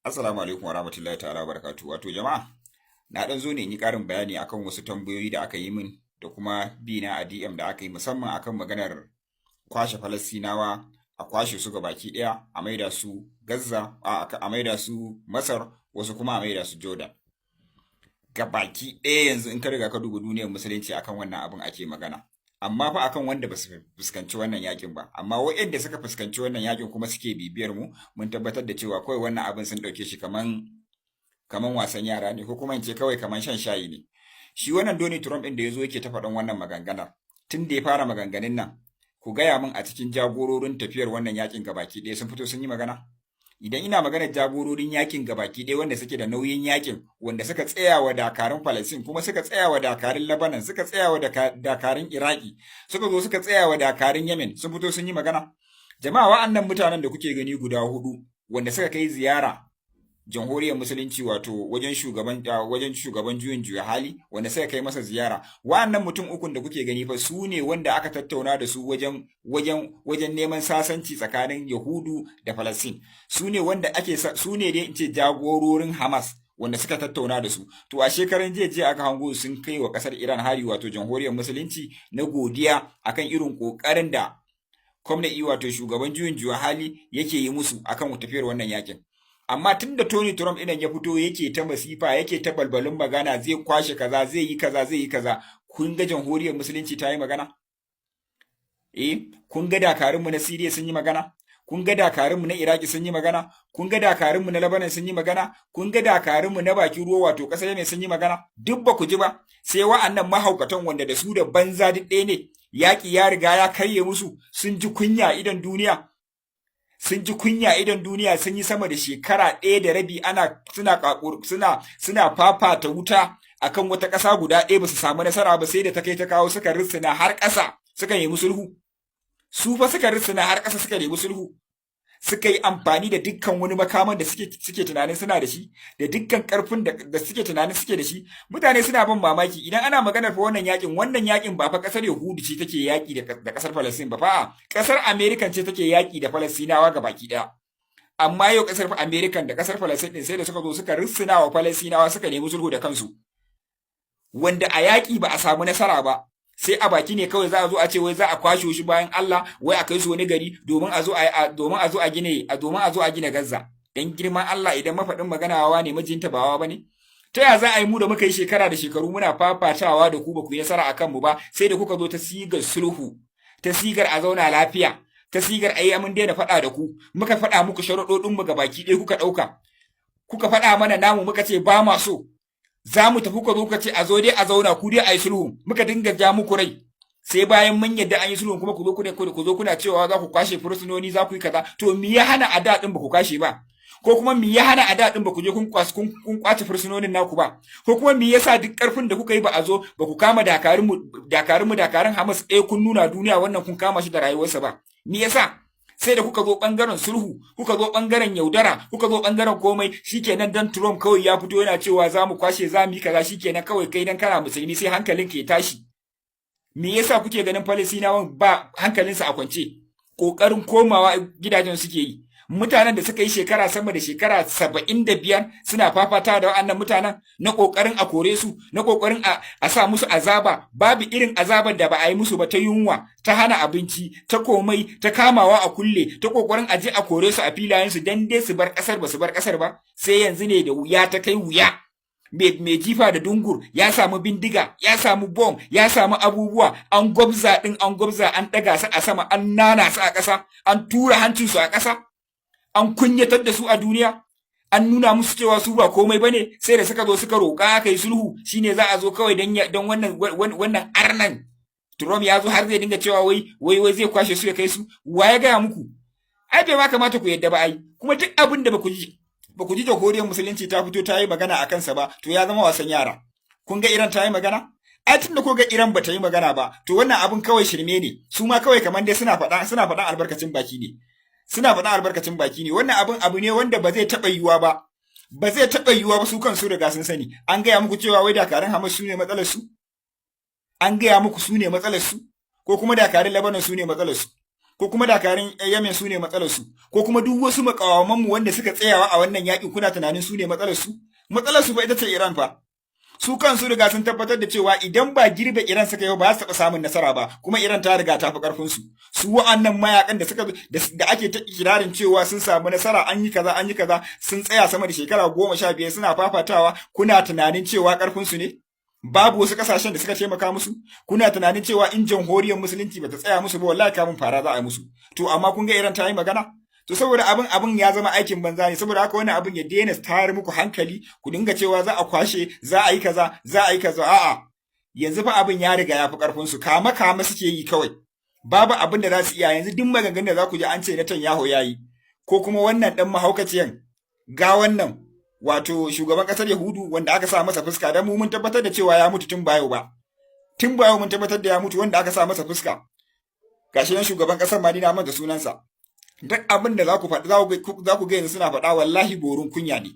Assalamu alaikum warahmatullahi ta'ala barakatuh. Wato jama'a, na ɗan zo ne in yi ƙarin bayani akan wasu tambayoyi da aka yi min da kuma bi na a DM da aka yi, musamman akan maganar kwashe Falastinawa, a kwashe su baki ɗaya, a maida su Gaza, a maida su Masar, wasu kuma a maida su Jordan. Gabaki ɗaya yanzu in ka riga ka duba duniyar Musulunci, akan wannan abin ake magana. Amma fa akan wanda ba su fuskanci wannan yakin ba, amma waɗanda suka fuskanci wannan yakin kuma suke bibiyar mu, mun tabbatar da cewa kawai wannan abin sun ɗauke shi kaman wasan yara ne, ko kuma in ce kawai kaman shan shayi ne. Shi wannan Donald Trump ɗin da ya zo yake ta faɗan wannan maganganar, tun da ya fara maganganun nan, ku gaya min, a cikin jagororin tafiyar wannan yakin gabaki ɗaya sun fito sun yi magana? Idan ina maganar jagororin yakin gabaki ɗaya, wanda suke da nauyin yakin, wanda suka tsaya wa dakarun Palestine, kuma suka tsaya wa dakarun Lebanon, suka tsaya wa dakarun Iraki, suka zo suka tsaya wa dakarun Yemen, sun fito sun yi magana? Jama'a, wa'annan mutanen da kuke gani guda hudu wanda suka kai ziyara Jamhuriyar Musulunci, wato wajen shugaban juyin juya hali, wanda suka kai masa ziyara, wa'annan mutum ukun da kuke gani fa su ne wanda aka tattauna da su wajen neman sasanci tsakanin Yahudu da Palestine. Su ne wanda ake, su ne dai in ce jagororin Hamas wanda suka tattauna da su. To a shekaran jiya jiya aka hango sun kai wa kasar Iran hari, wato Jamhuriyar Musulunci, na godiya akan irin kokarin da Khamenei, wato shugaban juyin juya hali, yake yi musu akan tafiyar wannan yakin. Amma tun da Tony Trump idan ya fito yake ta masifa, yake ta balbalin magana, zai kwashe kaza, zai yi kaza, zai yi kaza, kun ga Jamhuriyar Musulunci ta yi magana? Eh, kun ga dakarunmu na Syria sun yi magana? Kun ga dakarunmu na Iraki sun yi magana? Kun ga dakarunmu na Lebanon sun yi magana? Kun ga dakarunmu na bakin ruwa, wato ƙasar Yemen, sun yi magana? Duk ba ku ji ba, sai wa'annan mahaukatan wanda da su da banza duk ɗaya ne. Yaƙi ya riga ya karye musu, sun ji kunya idan duniya. Sun ji kunya idan duniya. Sun yi sama da shekara 1.5 ana suna suna suna fafata wuta akan wata ƙasa guda ɗaya, ba su samu nasara ba, sai da ta kai ta kawo suka rissuna har ƙasa suka nemi sulhu. Su fa suka rissuna har ƙasa suka nemi sulhu, suka yi amfani da dukkan wani makaman da suke tunanin suna da shi, da dukkan karfin da suke tunanin suke da shi. Mutane suna ban mamaki idan ana maganar fa wannan yakin. Wannan yakin ba fa kasar Yahudu ce take yaki da kasar Palestine ba fa, kasar American ce take yaki da Palestinawa baki daya. Amma yau kasar American da kasar Palestine din sai da suka zo suka rissuna wa Palestinawa, suka nemi sulhu da kansu, wanda a yaki ba a samu nasara ba. Sai a baki ne kawai za a zo a ce wai za a kwashe shi bayan Allah, wai a kai su wani gari domin a zo a gina Gaza. Dan girman Allah, idan mafaɗin magana wawa ne, majinta ba wawa bane. Ta ya za a yi mu da muka yi shekara da shekaru muna fafatawa da ku, ba ku yi nasara akan mu ba, sai da kuka zo ta sigar sulhu, ta sigar a zauna lafiya, ta sigar ayi mun daina faɗa da ku, muka faɗa muku sharuɗoɗin mu baki ɗaya, kuka ɗauka, kuka faɗa mana namu, muka ce ba ma so, za mu tafi, ku zo ka ce a zo dai a zauna, ku dai a yi sulhu, muka dinga ja muku rai, sai bayan mun yadda an yi sulhu kuma ku zo kuna cewa za ku kwashe fursunoni, za ku yi kaza? To me ya hana a da din ba ku kwashe ba? Ko kuma me ya hana a da din ba ku je kun kwace fursunonin naku ba? Ko kuma me yasa duk karfin da kuka yi ba a zo ba ku kama dakarun mu, dakarun Hamas ɗaya, kun nuna duniya wannan kun kama shi da rayuwarsa ba? Me yasa sai da kuka zo bangaren sulhu, kuka zo bangaren yaudara, kuka zo bangaren komai? Shikenan, dan Trump kawai ya fito yana cewa za mu kwashe, za mu yi kaza, shikenan kawai kai dan kana Musulmi sai hankalin ka ya tashi. Me yasa kuke ganin Falastinawan ba hankalinsa a kwance? Kokarin komawa gidajen suke yi. Mutanen da suka yi shekara sama da shekara 75 suna fafata da wa'annan mutanen, na kokarin a kore su, na kokarin a sa musu azaba, babu irin azabar da ba a yi musu ba, ta yunwa, ta hana abinci, ta komai, ta kamawa a kulle, ta kokarin a je a kore su a filayen su dan dai su bar kasar, ba su bar kasar ba. Sai yanzu ne da wuya ta kai wuya, mai jifa da dungur ya samu bindiga, ya samu bom, ya samu abubuwa, an gwabza din, an gwabza, an ɗaga su a sama, an nana su a ƙasa, an tura hancinsu a ƙasa, an kunyatar da su a duniya, an nuna musu cewa su ba komai bane. Sai da suka zo suka roƙa aka yi sulhu, shine za a zo kawai dan wannan arnan Trump ya zo har zai dinga cewa wai zai kwashe su ya kai su. Wa ya gaya muku? Ai bai ma kamata ku yadda ba ai. Kuma duk abin da ba ku ji Jamhuriyar Musulunci ta fito ta yi magana a kansa ba, to ya zama wasan yara. Kun ga Iran ta yi magana? Ai tun da ko ga Iran ba ta yi magana ba, to wannan abin kawai shirme ne. Su ma kawai kamar dai suna faɗan albarkacin baki ne. Suna faɗan albarkacin baki ne. Wannan abin abu ne wanda ba zai taɓa yiwuwa ba. Ba zai taɓa yiwuwa ba, su kansu riga sun sani. An gaya muku cewa wai dakarun Hamas su ne matsalar su? An gaya muku su ne matsalar su? Ko kuma dakarun Lebanon su ne matsalar su? Ko kuma dakarun Yemen su ne matsalar su? Ko kuma duk wasu makawaman mu wanda suka tsayawa a wannan yakin, kuna tunanin su ne matsalar su? Matsalar su fa ita ce Iran fa. Su kansu riga sun tabbatar da cewa idan ba girbe Iran suka yi ba, su taɓa samun nasara ba, kuma Iran ta riga ta fi ƙarfin su. Su wa'annan mayakan da suka da ake ta ikirarin cewa sun samu nasara, an yi kaza, an yi kaza, sun tsaya sama da shekara 15 suna fafatawa, kuna tunanin cewa ƙarfin su ne? Babu wasu kasashen da suka taimaka musu? Kuna tunanin cewa in Jamhuriyar Musulunci bata tsaya musu ba, wallahi kamun fara za a yi musu? To amma kun ga Iran ta yi magana. To saboda abin ya zama aikin banza ne. Saboda haka wannan abin ya daina tayar muku hankali, ku dinga cewa za a kwashe, za a yi kaza, za a yi kaza. A'a, yanzu fa abin ya riga ya fi karfin su. Kama kama suke yi kawai, babu abin da za su iya. Yanzu duk maganganun da za ku ji an ce Netanyahu ya yi, ko kuma wannan dan mahaukaciyan ga wannan, wato shugaban kasar Yahudu wanda aka sa masa fuska, dan mu mun tabbatar da cewa ya mutu tun bayo ba, tun bayo mun tabbatar da ya mutu, wanda aka sa masa fuska, gashi nan shugaban kasar Madina manta sunansa. Duk abin da za ku faɗi, za ku ga yanzu suna faɗa, wallahi borun kunya ne,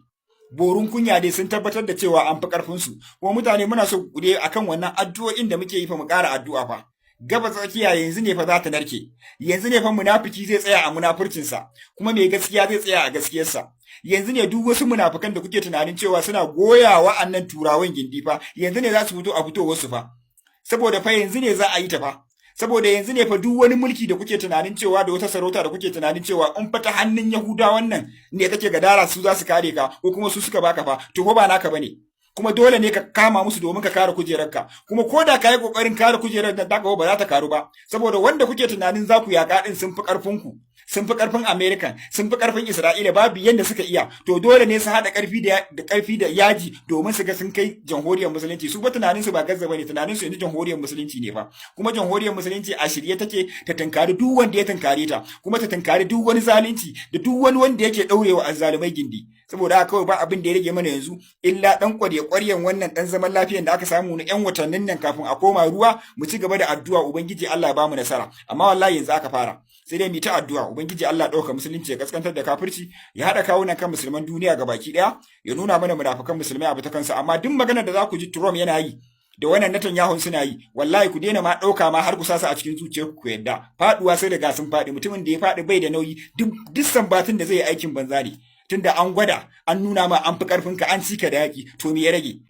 borun kunya ne. Sun tabbatar da cewa an fi ƙarfin su. Kuma mutane, muna so ku dai akan wannan addu'o'in da muke yi fa, mu ƙara addu'a fa. Gabas Tsakiya yanzu ne fa za ta narke. Yanzu ne fa munafiki zai tsaya a munafurcinsa, kuma mai gaskiya zai tsaya a gaskiyarsa. Yanzu ne duk wasu munafukan da kuke tunanin cewa suna goya wa'annan Turawan gindi fa, yanzu ne za su fito a fitowar su fa, saboda fa yanzu ne za a yi ta fa. Saboda yanzu ne fa duk wani mulki da kuke tunanin cewa, da wata sarauta da kuke tunanin cewa in fa ta hannun Yahudawan nan ne kake gadara su za su kare ka, ko kuma su suka baka fa, to fa ba naka bane. Kuma dole ne ka kama musu domin ka kare kujerarka. Kuma ko da ka yi kokarin kare kujerar da taka, ba za ta karu ba, saboda wanda kuke tunanin za ku yaƙa din sun fi ƙarfin ku, sun fi ƙarfin American, sun fi ƙarfin Isra'ila. Babu yanda suka iya. To dole ne su haɗa ƙarfi da ƙarfi da yaji domin su ga sun kai Jamhuriyar Musulunci. Su ba tunanin su ba Gaza bane, tunanin su yanzu Jamhuriyar Musulunci ne fa. Kuma Jamhuriyar Musulunci a shirye take ta tunkari duk wanda ya tunkare ta, kuma ta tunkari duk wani zalunci da duk wani wanda yake ɗaurewa azzalumai gindi. Saboda haka kawai ba abin da ya rage mana yanzu illa dan kwarye kwaryen wannan dan zaman lafiyan da aka samu na yan watannin nan kafin a koma ruwa, mu ci gaba da addu'a, Ubangiji Allah ya bamu nasara. Amma wallahi yanzu aka fara, sai dai mu ta addu'a, Ubangiji Allah ɗauka musulunci, ya kaskantar da kafirci, ya haɗa kawunan kan musulman duniya gabaki ɗaya, ya nuna mana munafukan musulmai abu ta kansa. Amma duk maganar da za ku ji Trump yana yi da wannan Netanyahu suna yi, wallahi ku daina ma ɗauka ma har ku sasa a cikin zuciyarku ku yadda. Faɗuwa sai riga sun faɗi. Mutumin da ya faɗi bai da nauyi. Duk sambatin da zai yi aikin banza ne, tunda an gwada, an nuna ma an fi ƙarfinka, an cika da yaƙi. To me ya rage?